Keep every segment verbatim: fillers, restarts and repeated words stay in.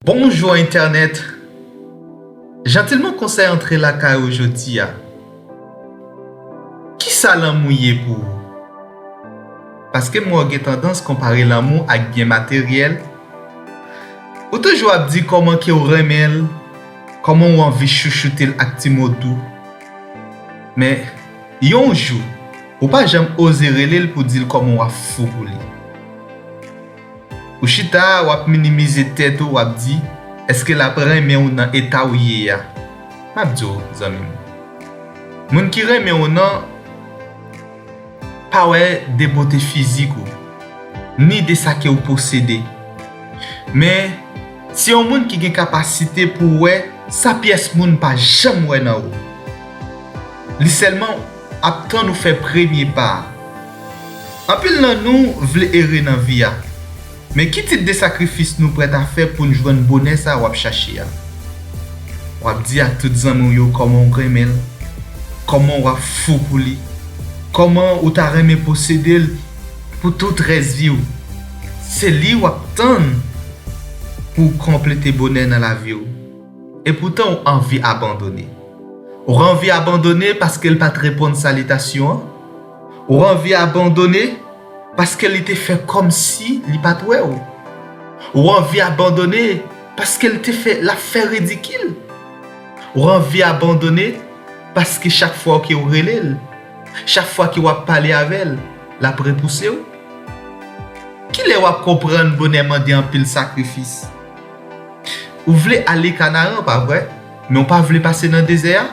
Bonjou entènèt. Jantilman konsèy antre lakay ou jodi a. Kisa lanmou ye pou ou? Paske m wè w gen tandans konpare lanmou ak byen materyèl. Ou toujou ap di kòman ke w renmen l, kòman w anvi chouchoute l ak ti mo dou. Men, yon jou, ou pa janm oze rele l pou di l kòman w ap fou pou li. Ou chita, w ap minimize tèt ou, w ap di, èske l ap renmen w nan eta w ye a? M ap di w, zanmi m, moun ki renmen w nan pa wè de bote fizik ou, ni de sa ke w posede. Men, se yon moun ki gen kapasite pou wè sa pyès moun pa janm wè nan ou. Li sèlman ap tann ou fè premye pa a. Anpil nan nou vle ere nan vi a. Men ki tip de sakrifis nou prèt a fè pou n jwenn bonè sa a w ap chache a? W ap di ak tout zanmi w yo kòman w renmen l, kòman w ap fou pou li, kòman ou ta renmen posede l pou tout rès vi w. Se li w ap tann pou w konplete bonè nan lavi w. Epoutan, ou anvi abandone. Ou anvi abandone paske l pa t reponn salitasyon an. Ou anvi abandone paske li te fè kòmsi li pa t wè w. Ou anvi abandone paske l te fè, l ap fè ridikil. Ou anvi abandone paske chak fwa ke w rele l, chak fwa ke w ap pale avè l, l ap repouse w. Kilè w ap konprann bonè mande anpil sakrifis? Ou vle ale Kanaran, pa vre? Men w pa vle pase nan dezè a?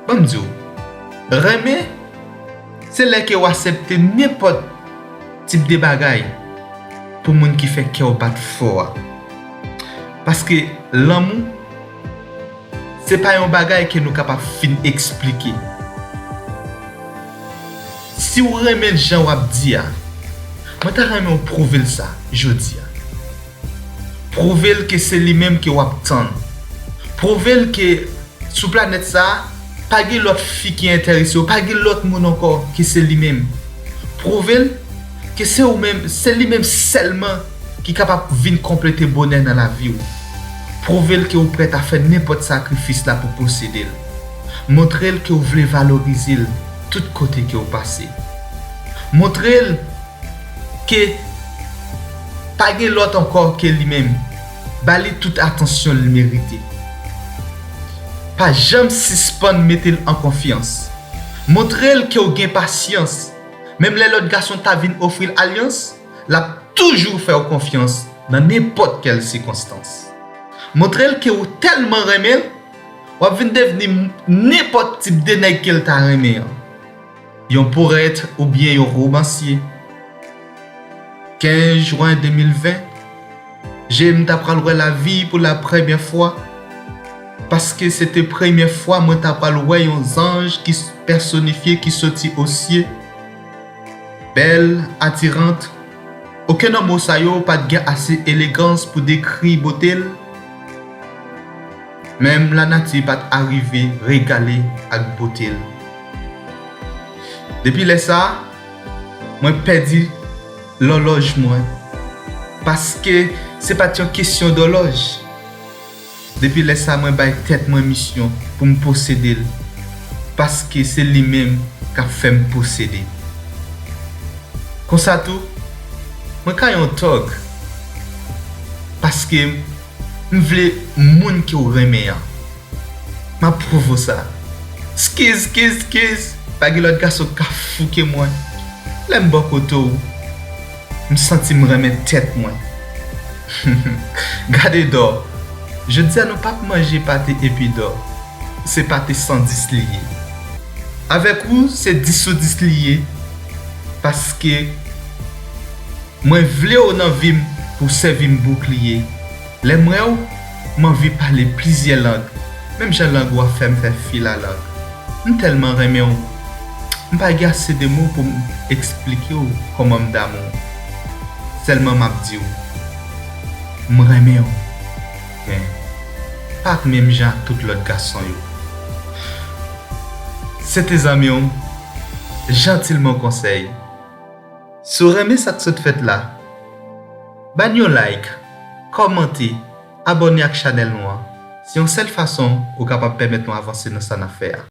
Ban m di w, renmen, se lè ke w aksepte nenpòt tip de bagay pou moun ki fè kè w bat fò a. Paske lanmou, se pa yon bagay ke nou kapab fin eksplike. Si w renmen l jan w ap di a, mwen ta renmen w pwouve l sa jodi a. Pwouve l ke se li menm ke w ap tann. Pwouve l ke sou planèt sa a, pa gen lòt fi ki enterese w, pa gen lòt moun ankò ke se li menm. Pwouve l ke se ou menm, se li menm sèlman ki kapab vin konplete bonè nan lavi w. Pwouve l ke w prèt a fè nenpòt sakrifis la pou posede l. Montre l ke w vle valorize l tout kote ke w pase. Montre l ke pa gen lòt ankò ke li menm. Ba li tout atansyon l merite. Pa janm sispann mete l an konfyans. Montre l ke w gen pasyans. Menm lè lòt gason ta vin ofri l alyans, l ap toujou fè w konfyans nan nenpòt kèl sikonstans. Montre l ke w tèlman renmen l, w ap vin devni nenpòt tip de nèg ke l ta renmen an. Yon powèt oubyen yon womansye. Kenz jwen de mil ven, je m ta pral wè lavi pou la premyè fwa, paske se te premyè fwa mwen ta pral wè yon zanj ki s-, pèsonifye ki soti osye, bèl, atirant. Okenn nan mo sa yo pa t gen ase elegans pou dekri bote l. Menm lanati pa t arive regale ak bote l. Depi lè sa a, mwen pèdi lòlòj mwen, paske se pa t yon kesyon dòlòj. Depi lè sa a, mwen bay tèt mwen misyon pou m posede l, paske se li menm k ap fè m posede. Konsa tou, mwen ka yon tòg, paske m vle moun ke w renmen an. M ap pwouve w sa. Skiz, skiz, skiz, pa gen lòt gason k ka fouke mwen. Lè m bò kote w, m santi m renmen tèt mwen. Gade dò. Jodi a nou p ap manje pate epi dò. Se pate san dis li ye. Avèk ou, se dis sou dis li ye. Paske mwen vle w nan vi m pou w sèvi m boukliye. Lè m wè w, m anvi pale plizyè lang, menm jan lang ou a fè m fè filalang. M tèlman renmen w, m pa gen ase de mo pou m eksplike w kòman m damou w. Sèlman m ap di w, m renmen w, men pa menm jan ak tout lòt gason yo. Se te zanmi w, Jantilman Konsèy. Si w renmen sa k sot fèt la, ba n yon like, kòmante, abòne ak chanèl nou an. Se yon sèl fason ou kapab pèmèt nou avanse nan sa n ap fè a.